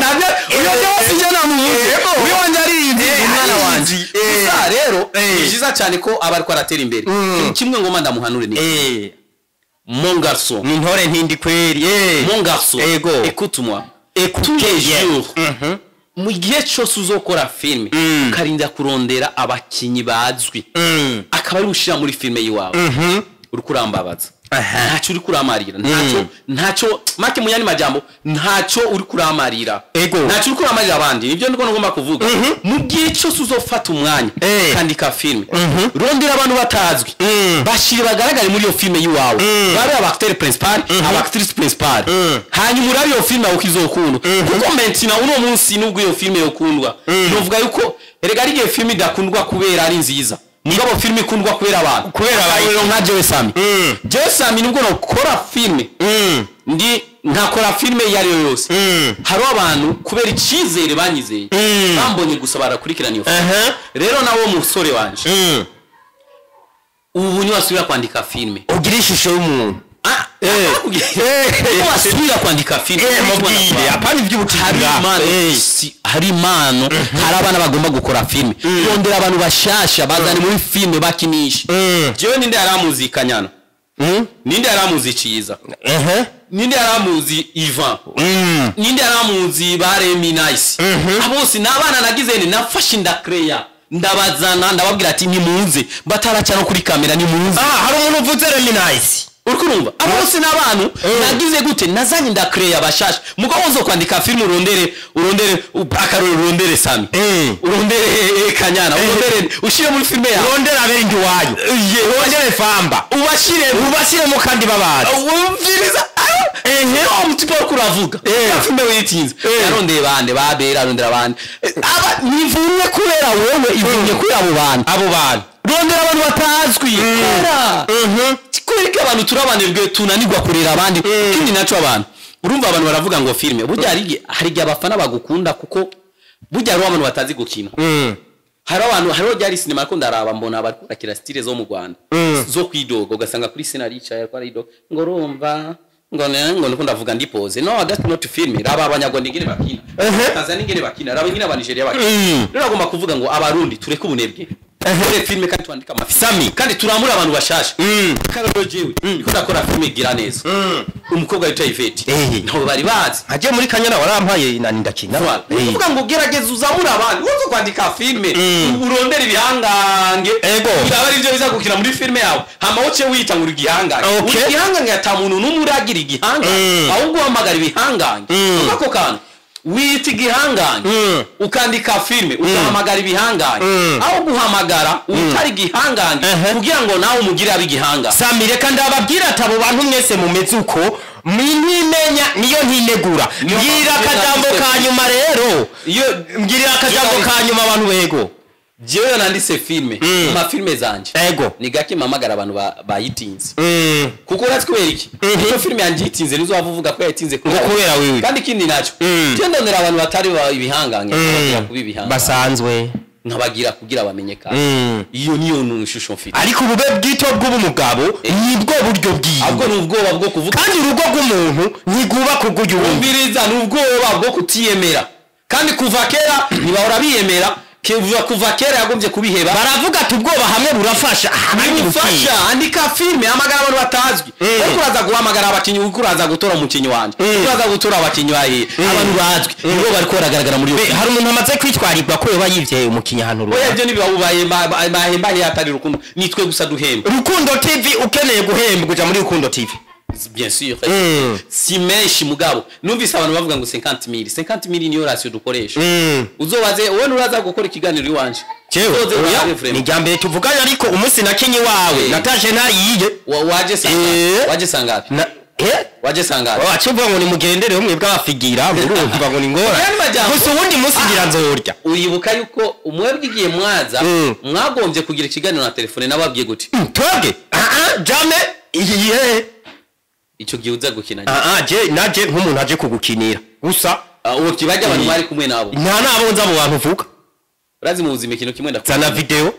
Speaker 1: Nabyo uyo byose njye namuvuze, uyo wanje arizi umwana wanje. Gusa rero ni byiza cyane ko aba ariko aratera imbere. Kimwe ngoma ndamuhanure ni mon garçon,
Speaker 2: ni ntore ntindi kweri.
Speaker 1: Mon garçon, écoute-moi, tous les jours mu gihe cyose uzokora filme ukarinda kurondera abakinyi bazwi akaba ari gushira muri filme yiwawe, uri kurambabaza. Ntacyo uri kuramarira, ntacyo make mu yandi majambo, ntacyo uri kuramarira, ntacyo uri kuramarira abandi. Nibyo ndiko ngomba kuvuga. Mu gihe cyose uzofata umwanya ukandika filme, rondera abantu batazwi, bashire bagaragare muri iyo filme yiwawe, babe aba acteur principal, aba actrice principal, hanyuma urabe iyo filme aho izokundwa. Kuko maintenant uno munsi nubwo iyo filme yokundwa, novuga yuko erega ari igihe filme idakundwa kubera ari nziza, mugabo filme ikundwa kubera abantu,
Speaker 2: kubera
Speaker 1: abayo nka Jewe Sami. Jewe Sami nubwo nokora filme ndi nkakora filme iyo ariyo yose, hariho abantu kubera icizere banyizeye bambonye gusa barakurikirana iyo filme. Rero nawo musore wanje ubu niwasubira kwandika filme
Speaker 2: ugira ishusho y'umuntu.
Speaker 1: Wasubira kwandika filme
Speaker 2: mubwire apana iby'ubutinga.
Speaker 1: Hari impano, hari abana bagomba gukora filme. Rondera abantu bashasha bazane muri filme bakinisha. Jewe ninde yaramuzi Kanyana? Ninde yaramuzi Ciza? Ninde yaramuzi Ivan? Ninde yaramuzi Baremi Nice? Abose nabana nagize ni nafashe ndakreya, ndabazana ndababwira ati nimuze, bataraca no kuri kamera nimuze.
Speaker 2: Hari umuntu uvuze Remi Nice.
Speaker 1: Uri kurumva abo bose n'abantu nagize gute nazanye ndakreya bashasha. Mugabo uzo kwandika film urondere akarore, urondere Sami, urondere Kanyana, urondere ushire muri filme yawe,
Speaker 2: urondere abendi wayo, urondere Famba, ubashiremo kandi babazi
Speaker 1: umviriza. Mutipo kuravuga ya filme witinze yarondeye bande babera arondera bande aba nivumye kubera wewe, ivumye kubera abo bantu,
Speaker 2: abo bantu
Speaker 1: rondera abantu batazwi. Kera kwereka abantu turabanebwe tunanirwa kurera abandi. Kindi naco abantu urumva abantu baravuga ngo filme burya hari igihe abafana bagukunda, kuko burya hari abantu batazi gukina. Hari abantu hariho ryari sinema ariko ndaraba mbona bari kurakira style zo mu Rwanda zo kwidoga, ugasanga kuri sena aricaye ariko aridoga ngo urumva ngo ngo ndiko ndavuga ndi pose. No, that's not film. Raba abanyarwanda ingene bakina, Tanzania ingene bakina, raba ingene aba Nigeria bakina. Rero agomba kuvuga ngo abarundi tureke ubunebwe. Dukore filime kandi twandike amafilime.
Speaker 2: Sami.
Speaker 1: Kandi turamura abantu bashasha. Kararo jewe niko ndakora filime gira neza, umukobwa witwa Yvette, ntabwo bari bazi.
Speaker 2: Aje muri Kanyana warampaye nani ndakina.
Speaker 1: Voilà. Ni ukuvuga ngo gerageza uzamure abandi, uze kwandika filime, urondere ibihangange. Biraba ari byo biza gukina muri filime yawe, hama uce wita ngo uri igihangange. Uri igihangange, ata muntu n'umwe uragira igihangange, ahubwo uhamagara ibihangange. Ako kantu wita igihangange, ukandika filime, ugahamagara ibihangange, aho guhamagara utari igihangange kugira ngo nawe umugire abe igihangange.
Speaker 2: Sami, reka ndababwira ati abo bantu mwese mumeze uko ntimenya niyo ntinegura.
Speaker 1: Niyo
Speaker 2: Mbwira
Speaker 1: mpamvu
Speaker 2: akajambo
Speaker 1: nanditse
Speaker 2: ka nyuma rero.
Speaker 1: Iyo
Speaker 2: Mbwirira akajambo ka nyuma abantu bego.
Speaker 1: Jewe nanditse filime, mu mafilime zanje ni gake mpamagara abantu bayitinze, kuko uratse kubera iki? Iyo filime yanjye yitinze, nizo waba uvuga ko yayitinze
Speaker 2: Ngo kubera wewe.
Speaker 1: Kandi ikindi nacyo, je ndondera abantu batari ibihangange, nkabagira kuba ibihangange.
Speaker 2: Basanzwe.
Speaker 1: Nkabagira kugira bamenyekane. Iyo niyo ishusho mfite.
Speaker 2: Ariko ubube bwito bw'ubumugabo nibwo buryo bwiwe.
Speaker 1: Ahubwo ni ubwoba bwo kuvuga.
Speaker 2: Kandi urugo rw'umuntu ntigubaka urw'uyundi.
Speaker 1: Umviriza, ni ubwoba bwo kutiyemera, kandi kuva kera ntibahora biyemera. Kuva kera yagombye kubiheba.
Speaker 2: Baravuga ati ubwoba hamwe burafasha, ahandi
Speaker 1: Bufasha.
Speaker 2: bukira.
Speaker 1: Andika filime, hamagara abantu batazwi. Ariko uraza guhamagara abakinnyi, uko uraza gutora umukinnyi wanje, uko uraza gutora abakinnyi bahiye, abantu bazwi nibo bariko baragaragara muri iyo
Speaker 2: Be,
Speaker 1: filime.
Speaker 2: Hari umuntu amaze kwitwarirwa ko yoba yivye umukinnyi ahantu
Speaker 1: Oya,
Speaker 2: runaka.
Speaker 1: ibyo ntibibabubaye bahemba atari Rukundo, nitwe gusa duhemba.
Speaker 2: Rukundo TV, ukeneye guhembwa uja muri Rukundo TV.
Speaker 1: Bien sûr, si menshi, mugabo numvise abantu bavuga ngo 50 000, 50 000 niyo ration dukoresha. Uzobaze wowe, nuraza gukora ikiganiro iwanje.
Speaker 2: Jewe
Speaker 1: Uzoze
Speaker 2: oya,
Speaker 1: urabe
Speaker 2: ni
Speaker 1: vraiment.
Speaker 2: irya mbere tuvuganye, ariko umunsi nakinye iwawe natashe ntayiye.
Speaker 1: Waje sangapi? Waje sangapi?
Speaker 2: Na eh
Speaker 1: Waje sangapi?
Speaker 2: Wacu uvuga ngo nimugendere umwe bw'abafigira, urumva ngo ni ngora.
Speaker 1: Yandi majambo.
Speaker 2: Gusa uwundi munsi ngira nzorya.
Speaker 1: Uribuka yuko umwebwe igihe mwaza mwagombye kugira ikiganiro na telefone, nababwiye gute?
Speaker 2: Twebwe ah ah, jamais iyihe.
Speaker 1: Icyo gihe uza gukina.
Speaker 2: Ah ah, je naje nk'umuntu aje kugukinira gusa.
Speaker 1: Uwo kibajya abantu bari kumwe nabo.
Speaker 2: Nta nabo nza mu bantu uvuga.
Speaker 1: Urazi mu buzima ikintu kimwe
Speaker 2: Zana video.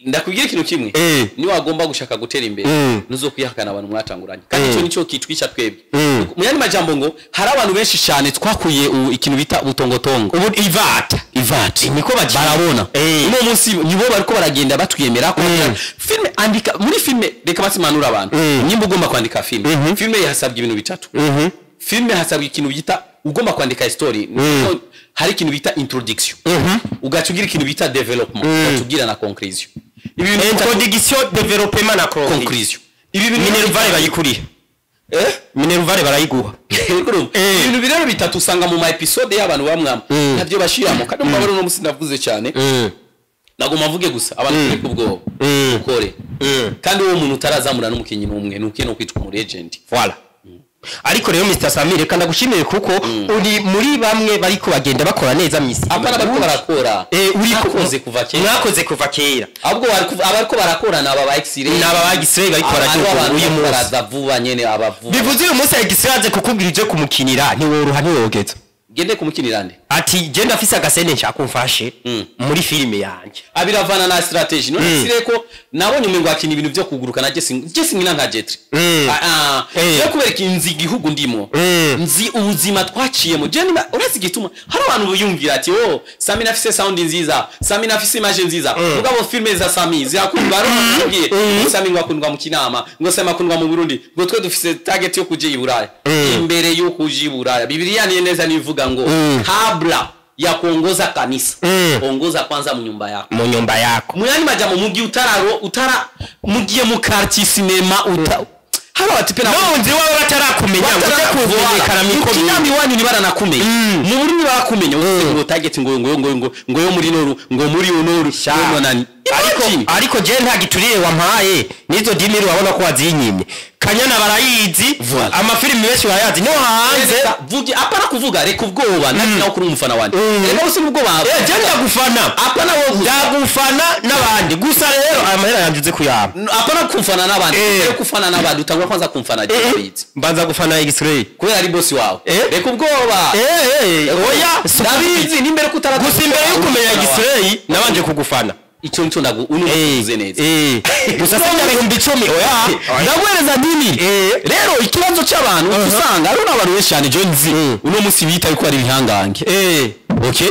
Speaker 1: Ndakubwira ikintu kimwe. Niba wagomba gushaka gutera imbere, ntuzokwihakana abantu mwatanguranye, kandi icyo nicyo kitwica twebwe. Mu yandi majambo ngo hari abantu benshi cyane twakuye ikintu bita ubutongotongo.
Speaker 2: Ubu ivata.
Speaker 1: Ivati.
Speaker 2: Niko bagira.
Speaker 1: Barabona uno munsi nibo bariko baragenda batwiyemera ko filime, andika muri filime, reka basimanura abantu. Nimba ugomba kwandika filime, filime hasabwa ibintu bitatu. Filime hasabwa ikintu bita, ugomba kwandika story, hari ikintu bita introduction, ugaca ugira ikintu bita development, ugaca ugira na conclusion. Ibi bintu bitatu.
Speaker 2: Introduction, development na conclusion.
Speaker 1: Conclusion, ibi bintu.
Speaker 2: Minerval bayikuriye.
Speaker 1: Eh?
Speaker 2: Minerval barayiguha.
Speaker 1: Urumva? Ibintu rero bitatu usanga mu ma episode y'abantu bamwama ntabyo bashiramo. Kandi mubabaro uno musi ndavuze cyane, naguma mvuge gusa abantu tureke ubwoba, ukore. Kandi uwo muntu utarazamura n'umukinnyi n'umwe ntukiye no kwitwa umu legend.
Speaker 2: Voilà. Ariko rero Mr Samir, reka ndagushimiye kuko uri muri bamwe bariko bagenda bakora neza mw'isi.
Speaker 1: Apana bariko barakora.
Speaker 2: Uri
Speaker 1: Mwakoze kuva kera.
Speaker 2: Mwakoze kuva kera.
Speaker 1: Ahubwo abariko barakora ni aba ba X-ray.
Speaker 2: Ni aba ba X-ray bariko bararyuka
Speaker 1: abantu
Speaker 2: uyu munsi.
Speaker 1: Baraza vuba nyene, aba vuba.
Speaker 2: Bivuze uyu munsi X-ray aje kukubwira uje kumukinira, ntiworoha, ntiwogeza.
Speaker 1: Gende kumukinira nde?
Speaker 2: Ati je ndafise agasene nshaka umfashe muri filime yanjye.
Speaker 1: Abiravana na strategy. None sire ko nabonye umengo akina ibintu byo kuguruka, na Jesse, Jesse nkina nka Jetri. Ah ah. Yo kubera nzi igihugu ndimo, nzi ubuzima twaciyemo. Je niba urazi igituma hari abantu biyumvira ati: "Oh, Sami nafise sound nziza, Sami nafise image nziza." Mugabo filme za Sami zirakundwa, ari ngo Sami ngo akundwa mu Kinama, ngo Sami akundwa mu Burundi, ngo twe dufise target yo kuja i Buraya. Imbere yo kuja i Buraya, Bibiliya ni neza nivuga ngo kabla ya kuongoza kanisa, ongoza kwanza mu nyumba yako.
Speaker 2: Mu nyumba yako.
Speaker 1: Muyandi majambo, mugihe utararo utara mugiye mu quartier cinema uta hari abatipe na
Speaker 2: Nonzi wawe batarakumenya ngo uje kumenyekana
Speaker 1: Mukinama
Speaker 2: mw'ikomine.
Speaker 1: Iwanyu ntibaranakumenya, mu Burundi barakumenya, ufite ngo target ngo yo muri noru, ngo muri onoru ngo nani.
Speaker 2: Ariko
Speaker 1: Imagine.
Speaker 2: Ariko je nta giturire wampaye nizo dimiri, wabona ko wazinyimye. Kanyana barayizi.
Speaker 1: Voilà.
Speaker 2: Amafilimi menshi barayazi no hanze.
Speaker 1: Reka, vuge, apana kuvuga, reka ubwoba, nari nawe kuri umufana wanje. Reka usi ubwoba.
Speaker 2: Eh, je ndagufana.
Speaker 1: Apana wowe gusa.
Speaker 2: Ndagufana n'abandi gusa, rero amahera yanje uze kuyampa.
Speaker 1: Apana kumfana n'abandi. Reka kufana n'abandi, utangura kwanza kumfana je bizi.
Speaker 2: Mbanza gufana X-ray.
Speaker 1: Kubera ari boss wawe.
Speaker 2: Eh.
Speaker 1: Reka ubwoba.
Speaker 2: Eh eh, oya.
Speaker 1: Ndabizi nimbere kutara.
Speaker 2: Gusa imbere yo kumenya X-ray nabanje kugufana.
Speaker 1: Icyo nicyo ndagu unuvuze neza.
Speaker 2: Eh, gusa sinjya 10,000, oya.
Speaker 1: Ndaguhereza dini.
Speaker 2: Eh.
Speaker 1: Rero ikibazo cy'abantu, usanga ari n'abantu benshi cyane je nzi uno munsi bita yuko ari ibihangange.
Speaker 2: Eh.
Speaker 1: Okay,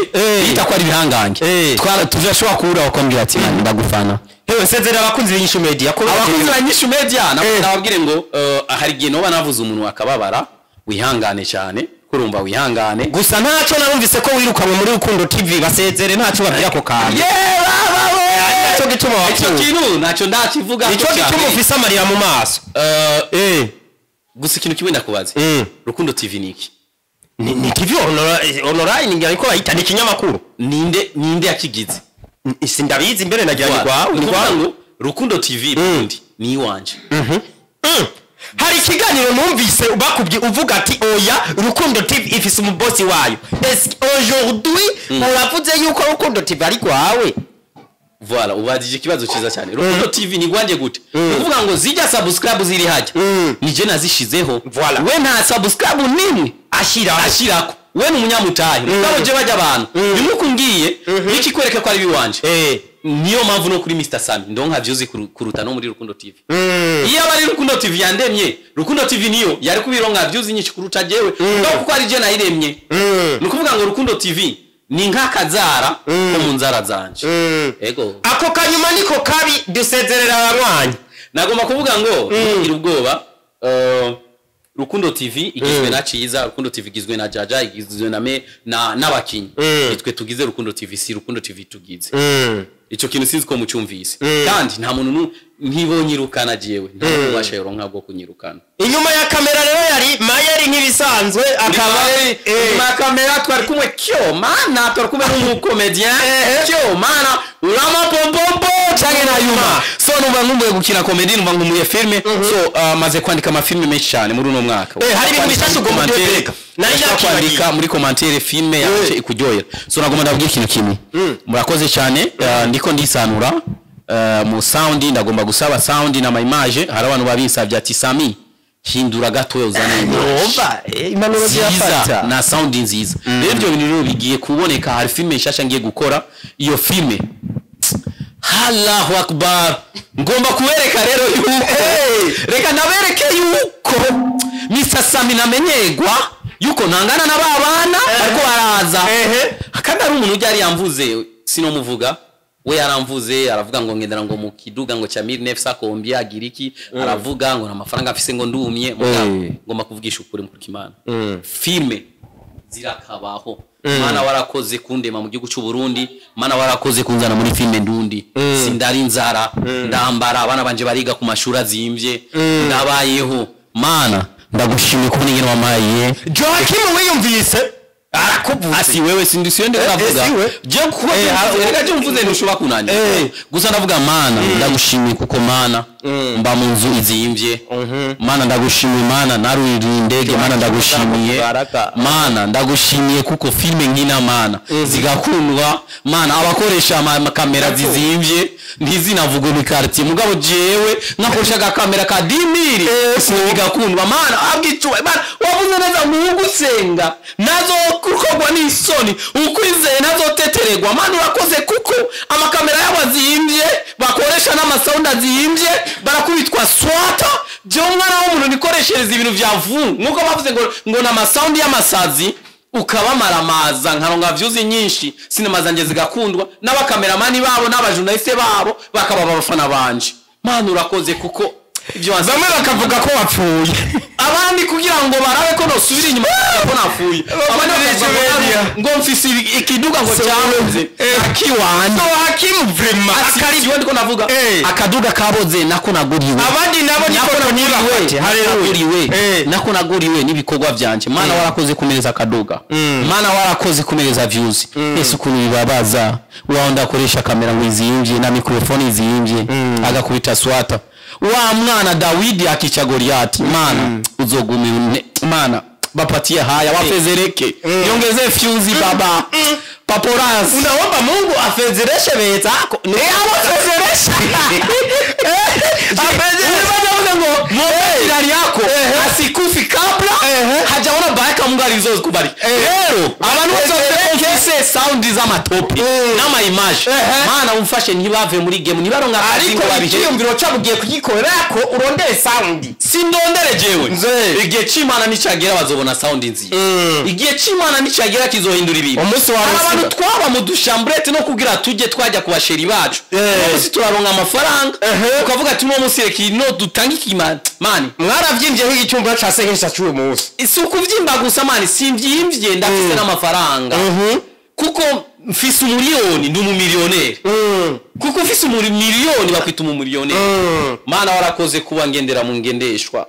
Speaker 1: bita ko ari ibihangange, twara tuzashobora kuhura bakambwira ati "Man, ndagufana."
Speaker 2: Hewe, sezerera abakunzi b'Inyishu Media ko
Speaker 1: Abakunzi ba Nyishu Media, nababwire ngo hari igihe noba navuze umuntu akababara, wihangane cyane, kurumva, wihangane.
Speaker 2: Gusa ntacyo, narumvise ko wirukanwe muri Rukundo TV. Basezere, ntacyo babwira ako kantu.
Speaker 1: Baba we!
Speaker 2: Nicyo gituma
Speaker 1: Icyo
Speaker 2: wapfuye.
Speaker 1: kintu ntacyo ndakivuga.
Speaker 2: Nicyo gituma ufise amarira mu maso.
Speaker 1: Gusa ikintu kimwe ndakubaza: Rukundo TV ni iki?
Speaker 2: Ni TV online ngira niko bayita, ni ikinyamakuru.
Speaker 1: Ninde yakigize?
Speaker 2: Sindabizi, mbere nagira ni rwawe,
Speaker 1: Ni
Speaker 2: ni
Speaker 1: ukuvuga
Speaker 2: rwawe.
Speaker 1: ngo Rukundo TV Burundi ni iwanje.
Speaker 2: Hari ikiganiro numvise bakubye uvuga ati oya, Rukundo TV ifise umubosi wayo. Est-ce aujourd'hui uravuze yuko Rukundo TV ari rwawe?
Speaker 1: Voilà, ubajije ikibazo cyiza cyane. Rukundo TV ni gwanjye gute? Ni ukuvuga ngo zijya subscribe ziri hajya ni je nazishizeho.
Speaker 2: Voilà.
Speaker 1: We nta subscribe nimwe
Speaker 2: ashira
Speaker 1: ashirako, we ni umunyamutahe. Mugabo je bajya abantu bimwe ukungiye bikikwereka ko ari biwanje. Niyo mpamvu no kuri Mr Sami ndonka views kuruta no muri Rukundo TV. Iyo aba ari Rukundo TV yandemye, Rukundo TV niyo yari kubironka views nyinshi kuruta jewe, no kuko ari je nayiremye. Ni ukuvuga ngo Rukundo TV ni nk'akazara ko mu nzara zanje. Ego.
Speaker 2: Ako kanyuma niko kabi, dusezerera abanywanyi.
Speaker 1: Nagomba kuvuga ngo ntugire ubwoba. Rukundo TV igizwe na Ciza, Rukundo TV igizwe na Jaja, igizwe na me na n'abakinyi. Nitwe tugize Rukundo TV, si Rukundo TV tugize. Ico kintu sinzi ko mucyumvise. Kandi nta muntu ntibonyirukana jewe, nta bubasha yoronka bwo kunyirukana.
Speaker 2: Inyuma ya kamera rero yari Mayeri nk'ibisanzwe, akaba
Speaker 1: Inyuma ya kamera twari kumwe kyo mana, twari kumwe n'umukomedien kyo mana urama pompompo canke na yuma. So numva nkumbuye gukina comedy, numva nkumbuye filme. So maze kwandika amafilme menshi cyane muri uno mwaka.
Speaker 2: Hari ibintu bishasha ugomba kutwereka. Nari
Speaker 1: Nashaka
Speaker 2: nakibagiye.
Speaker 1: kwandika muri commentaire filme yaje ikuryohera. So nagomba ndabwira ikintu kimwe: murakoze cyane. Ndiko ndisanura mu sound, ndagomba gusaba sound na ma image. Hari abantu babinsabye ati "Sami, hindura gatoya uzane image
Speaker 2: Numva impanuro
Speaker 1: nziza
Speaker 2: zirafata.
Speaker 1: na sound nziza." Rero ibyo bintu rero bigiye kuboneka. Hari filme nshasha ngiye gukora. Iyo filme, Allahu Akbar, ngomba kubereka rero yuko, reka nabereke yuko Mr Sami namenyegwa yuko ntangana na ba bana bariko baraza. Kandi ari umuntu ujya yari yamvuze, sinomuvuga, we yaramvuze aravuga ngo ngendera ngo mu kiduga ngo cya 1900 combien agiriki, aravuga ngo nta mafaranga afise, ngo ndumye. Mugabo ngomba kuvugisha ukuri mu Imana, filme zirakabaho. Mana, warakoze kundema mu gihugu cy'u Burundi. Mana, warakoze kunzana muri filme ndundi. Sindari inzara, ndambara, abana banje bariga ku mashuri azimvye, ndabayeho. Mana, ndagushimiye kubona ingene wamaye.
Speaker 2: Joachim wiyumvise arakuvuze.
Speaker 1: Asi wewe sindi siyo ndiko ndavuga.
Speaker 2: Siwe.
Speaker 1: Je kuko reka je mvuze ntushobora kunanira. Gusa ndavuga Mana, ndagushimiye kuko Mana mba mu nzu izimvye. Mana, ndagushimiye. Mana, naruririye indege. Mana, ndagushimiye.
Speaker 2: Baraka.
Speaker 1: Mana, ndagushimiye kuko filme nkina, Mana, zigakundwa. Mana, abakoresha amakamera zizimvye ntizinavugwe mu quartier, mugabo jewe nkakoresha agakamera ka 10 000 bigakundwa. Mana, abwicuwe. Mana, wavuze neza muhungu usenga nazo kukorwa n'isoni, ukwizeye nazotetererwa. Mana, urakoze kuko amakamera yabo azimvye bakoresha n'amasawundi azimvye, barakubitwa swata. Jewe umwana w'umuntu nikoreshereza ibintu vya vu, nkuko bavuze ngo n'amasawundi y'amasazi, ukabamaramaza nkaronka views nyinshi, sinema zanje zigakundwa n'abakameramani babo n'abajournaliste babo bakaba abafana banje. Mana, urakoze kuko ibyo wansabye.
Speaker 2: Bamwe bakavuga ko wapfuye.
Speaker 1: Abandi kugira ngo barabe ko nosubira inyuma ko napfuye, abandi bakavuga ngo ngo mfise ikiduga ngo cyabuze akiwanje.
Speaker 2: Joachim vraiment
Speaker 1: akari siwe ndiko ndavuga. Akaduga kaboze nako naguriwe.
Speaker 2: Abandi nabo niko
Speaker 1: Nako
Speaker 2: ntibafate.
Speaker 1: naguriwe.
Speaker 2: Haleluya.
Speaker 1: Naguriwe, nako naguriwe n'ibikorwa byanje. Mana, warakoze kumereza akaduga. Mana, warakoze kumereza views. Ese ukuntu bibabaza wawe ndakoresha kamera ngo izimvye na mikrofone izimvye, agakubita swata wa mwana Dawidi akica Goliati. Mana, uzogume. Mana, bapatie haya, wafezereke, niongeze views, baba paporas.
Speaker 2: Unaomba Mungu afezereshe wenzako.
Speaker 1: Abafezeresha. Afezeresha ngo jirani yako asikufi kabla hajaona baraka Mungu alizokubariki. Rero abantu bose bafite Ndondere sound z'amatopi n'ama image. Mana umfashe ntibave muri game, ntibaronka akazi
Speaker 2: Ariko
Speaker 1: ngo babihe.
Speaker 2: icyiyumviro cyabo ugiye kugikorera ko urondere sound.
Speaker 1: Sindondere jewe.
Speaker 2: Nze.
Speaker 1: Igihe c'Imana nicagera bazobona sound nziza. Igihe c'Imana nicagera kizohindura ibintu.
Speaker 2: Umunsi wa
Speaker 1: Hari
Speaker 2: Rusiga.
Speaker 1: abantu twaba mu dushamburete no kugira tujye twajya ku basheri bacu. Uno munsi turaronka amafaranga, ukavuga ati uno munsi reka ino dutange ikimani mani.
Speaker 2: Mwaravyimbyeho icyumviro ca senkesha cy'uyu munsi.
Speaker 1: Si ukuvyimba gusa mani, simvyimvye, ndafise n'amafaranga, kuko mfise umuriyoni, ndi umumiliyoneri, kuko mfise umuriyoni bakwita umumiliyoneri. Mana, warakoze kuba ngendera mu ngendeshwa.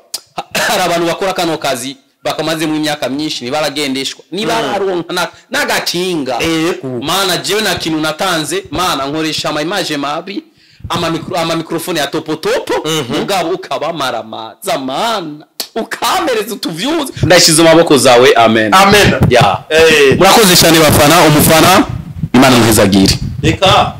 Speaker 1: Hari abantu bakora kano kazi bakamazemo imyaka myinshi ntibaragendeshwa, ntibararonka n'agakinga. Mana, jewe na kintu natanze, mana, nkoresha ama image mabi, ama microphone ya topotopo, mugabo ukabamaramaza, mana, ukamereza utuvyuzi. Ndashize maboko zawe, amen.
Speaker 2: Amen.
Speaker 1: Ya, murakoze cyane bafana, umufana, Imana muhezagire.
Speaker 3: Reka.